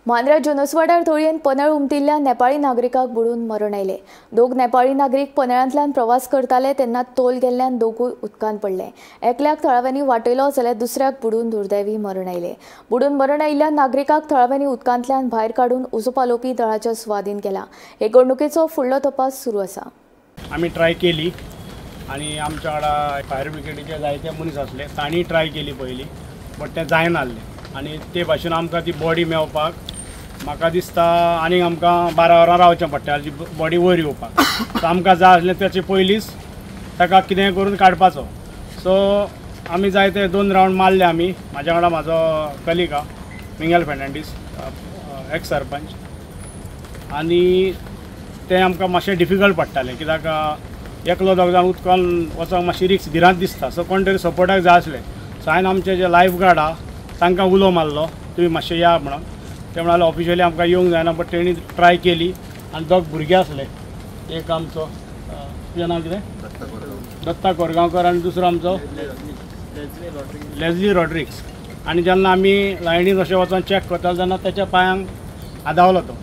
मांद्रा जुनसवाड्यार धोळयेन पनेळ उमटिल्ल्या नेपाळी नागरिकाक बुडून मरण आयलें. दोग नेपाळी नागरीक पनेळांतल्यान प्रवास करताले तेन्ना तोल गेल्ल्यान दोगूय उदकांत पडले. एकल्याक थळाव्यांनी वाटयलो जाल्यार दुसऱ्याक बुडून दुर्दैवी मरण आयलें. बुडून मरण आयिल्ल्या नागरिकाक थळाव्यांनी उदकांतल्यान भायर काडून उजो पालोवपी दळाच्या सुवादीन केला. हे घडणुकेचो फुडलो तपास सुरू आसा. आमी ट्राय केली आनी आमच्या वांगडा फायर ब्रिगेडीचे जायते मनीस आसले, तांणी ट्राय केली पयली, बट तें जायनासलें आनी ते भाशेन आमकां ती बॉडी मेळपाक म्हाका दिसता आनीक आमकां 12 वरां रावचें पडटा ती बॉडी वयर येवपाक. सो आमकां जाय आसलें तेचे पयलींच ताका कितेंय करून काडपाचो. सो आमी जायते 2 रावंड मारले आमी. म्हाज्या वांगडा म्हाजो कलीग आहा मिंगेल फेर्नांडीस, एक्स सरपंच, आनी तें आमकां मातशें डिफिकल्ट पडटालें कित्याक एकलो दोग जाण उदकान वचोंक मातशी रिक्स भिरांत दिसता. सो कोण तरी सपोर्टाक जाय आसलें. सो हांवें आमचे जे लायफ गार्ड आहा तांकां उलो मारलो, तुमी मातशें या म्हणून. ते म्हणाले ऑफिशियली आमकां येवंक जायना, बट तेणी ट्राय केली आनी दोग भुरगे आसले, एक आमचो तुजें नांव कितें, दत्ता कोरगांवकर, आनी दुसरो आमचो लेजली रॉड्रिक्स. आनी जेन्ना आमी लायनीन अशें वचोन चॅक करताले तेन्ना तेच्या पांयांक आदावलो तो.